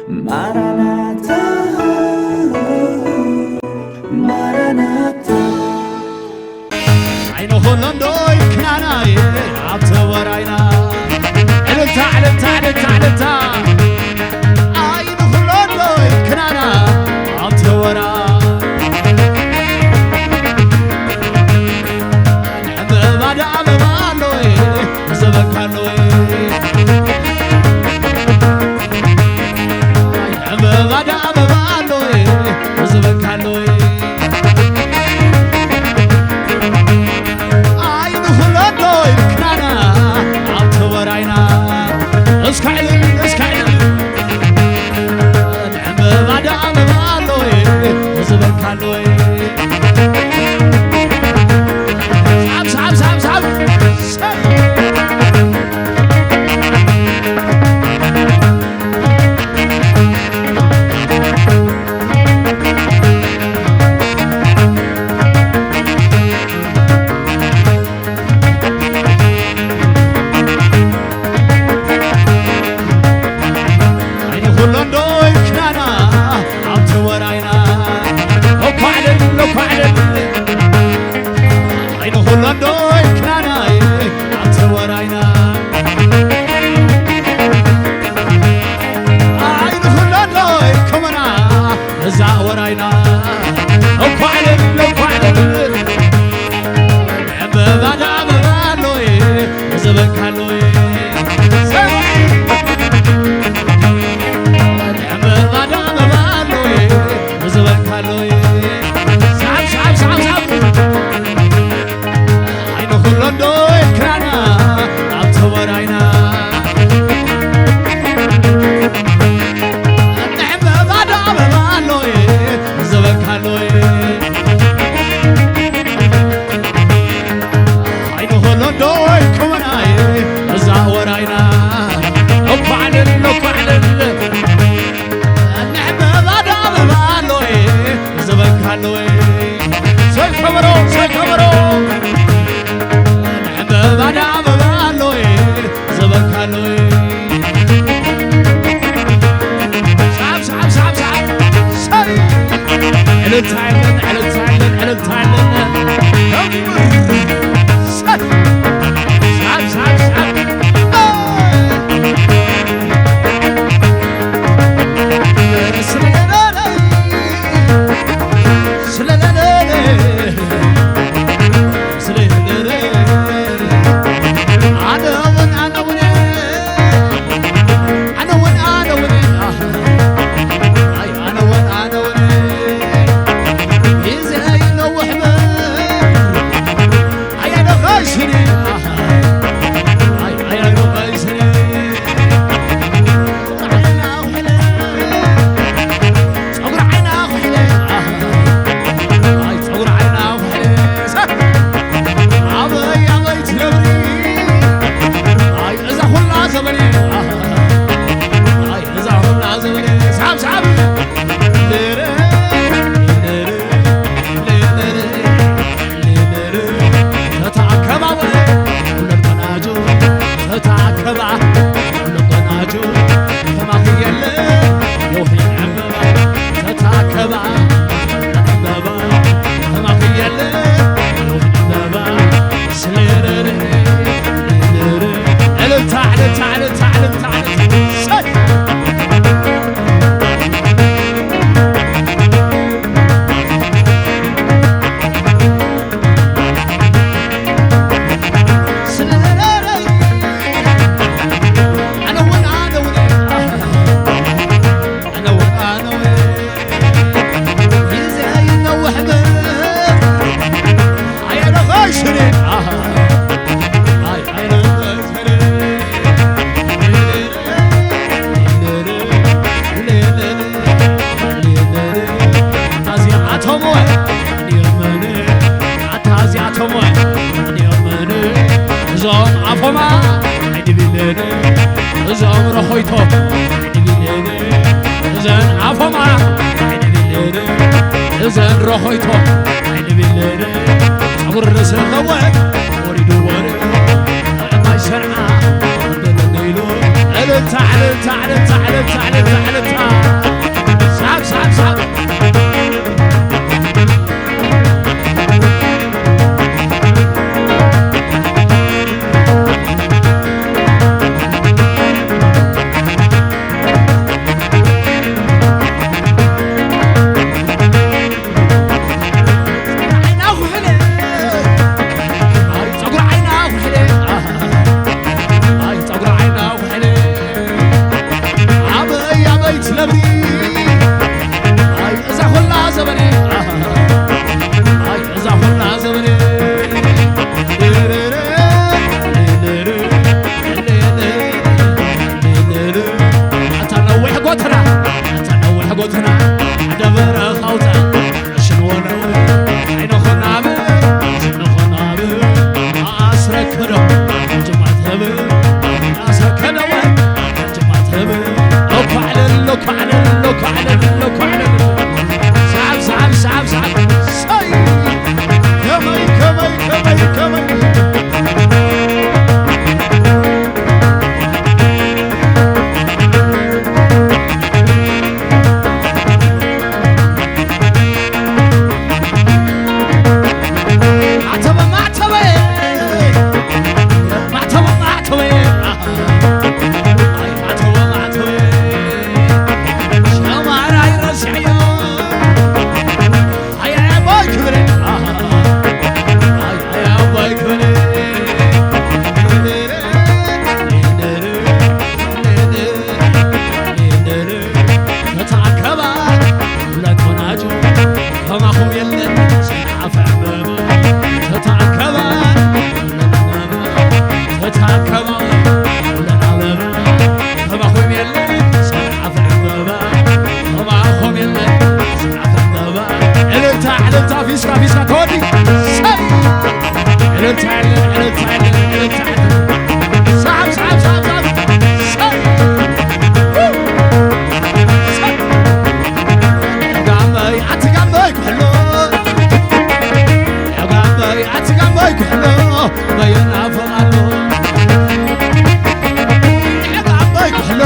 ማራናታ፣ ማራናታ። ዓይኑ ኩሉ እንዶ ይክናናይ ኣብቲ ወራይና። ዕልልታ፣ ዕልልታ፣ ዕልልታ፣ ዕልልታ። ዓይኑ ኩሉ እንዶ ይክናና ኣብቲ ወራ። ዕምባባ ዳ ዕምባባ ኣሎይ ዝበካ ኣሎይ። ዕምባባ ዳ ዕምባባ ኣሎይ ዝበካ ኣሎይ። ኣይንኹለዶ ኢልክናና ኣብ ተወራይና። እስካዕ ኢልን፣ እስካዕ ኢልን። ዕምባባ ዳ ዕምባባ ኣሎይ ዝበካ ኣሎይ። ሳብ፣ ሳብ፣ ሳብ፣ ሳብ። ዓይኒ ኩሎ እንዶ ይክናና ኣብቲ ወራይና። እኳ ዕልል፣ እኳ ዕልል። ዓይኒ ኩሎ እንዶ ይክናና ኣብቲ ወራይና። ዓይኒ ኩሎ እንዶ ይከመና እዛ ወራይና። እኳ ዕልል፣ እኳ ዕልል። ዕምባባ ዳ ዕምባባ ኣሎይ ዝበካ ኣሎይ። ዕምባባ ዳ ዕምባባ ኣሎይ ዝበካ ኣሎይ። ሳብ፣ ሳብ፣ ሳብ፣ ሳብ። ዓይኒ ኩሎ እንዶ ይክናና ኣብቲ ወራይና። ዕምባባ ዳ ዕምባባ ኣሎይ ዝበካ ኣሎይ። ዓይኒ ኩሎ እንዶ ይከመናይ እዛ ወራይና። እኳ ዕልል፣ እኳ ዕልል። ዕምባባ ዳ ዕምባባ ኣሎይ ዝበካ ኣሎይ። ሰይ ከበሮ፣ ሰይ ከበሮ። ዕምባባ ዳ ዕምባባ ኣሎይ ዝበካ ኣሎይ። ሳብ፣ ሳብ፣ ሳብ፣ ሳብ። ሰይ። ዕልልታ የለን፣ ዕልልታ የለን፣ ዕልልታ የለን። ሳብ፣ ሳብ፣ ሳብ። ኣነ እውን፣ ኣነ እውን፣ ኣነ እውን፣ ኣነ እውን፣ ኣይ፣ ኣነ እውን፣ ኣነ እውን፣ ጊዜ ይነውሕ እምበር፣ ኣያነ ቐይስኒ፣ ኣይ፣ ኣያነ ቐይስኒ። ጸጉሪ ዓይና ኩሕለ፣ ጸጉሪ ዓይና ኩሕለ፣ ኣይ ጸጉሪ ዓይና ኩሕለ፣ ኣበይ ኣበይ ትነብሪ፣ ኣይ እዛ ኩላ ዘመነ፣ ኣይ እዛ ኩላ ዘመነ፣ ሳብ ሳብ፣ ለረ፣ ለረ፣ ለረ። ተታከባ ወረ ኩለን ቆናጁ፣ ተታከባ ኩለን ቆናጁ፣ ከማኺ የለ የውሂን ዕምበባ። ተታከባ ዕምበባ፣ ከማኺ የለ የውሂን ዕምበባ። ስለረረ፣ ለረረ። እልልታ፣ እልልታ፣ እልልታ፣ እልልታ፣ እልልታ። ሰይ! ኣታ እዚኣቶም ወ፣ ኣታ እዚኣቶም ወ፣ እዞም ኣፎማ ኣይድብልን፣ እዞም ረኾይቶ ኣይድብልን፣ እዘን ኣፎማ ኣይድብልን፣ እዘን ረኾይቶ ኣይድብልን። ጸጉሪ ርእሲ ከወ ወሪዱ ወሪዱ፣ ማይ ሸርዓ በለኒ ኢሉ። እልልታ፣ እልልታ፣ እልልታ፣ እልልታ፣ እልልታ፣ እልልታ። ነብሪ ኣይ እዛ ኹላ ዘበነ ኣይ እዛ ኹላ ዘበነ ኣታ ነዊሕ ጎተና ኣታ ነዊሕ ጎተና ደበረ ኻውታ ሽንወነው ኣይነኾናብ ሽንኾናብ ኣስረከዶ ጅማተብ ኣስረከደወ ጅማተብ ኦኳዕለሎ ኳዕለሎ ኳዕለሎ ኳዕለሎ ሳብ ሳብ ሳብ ሳብ ሰይ ከመይ ከመይ ከመይ ከመይ እልልታ እልልታ ፊሽካ ፊሽካ ተወዲ እልልታ የለን እልልታ የለን እልልታ የለን ሳብ ሳብ ሳብ ሳብ ሳብ ጋመይ ኣቲ ጋመይ ኩሕሎ ጋመይ ኣቲ ጋመይ ኩሕሎ በየናፍቕ ኣሎ ጋመይ ኩሕሎ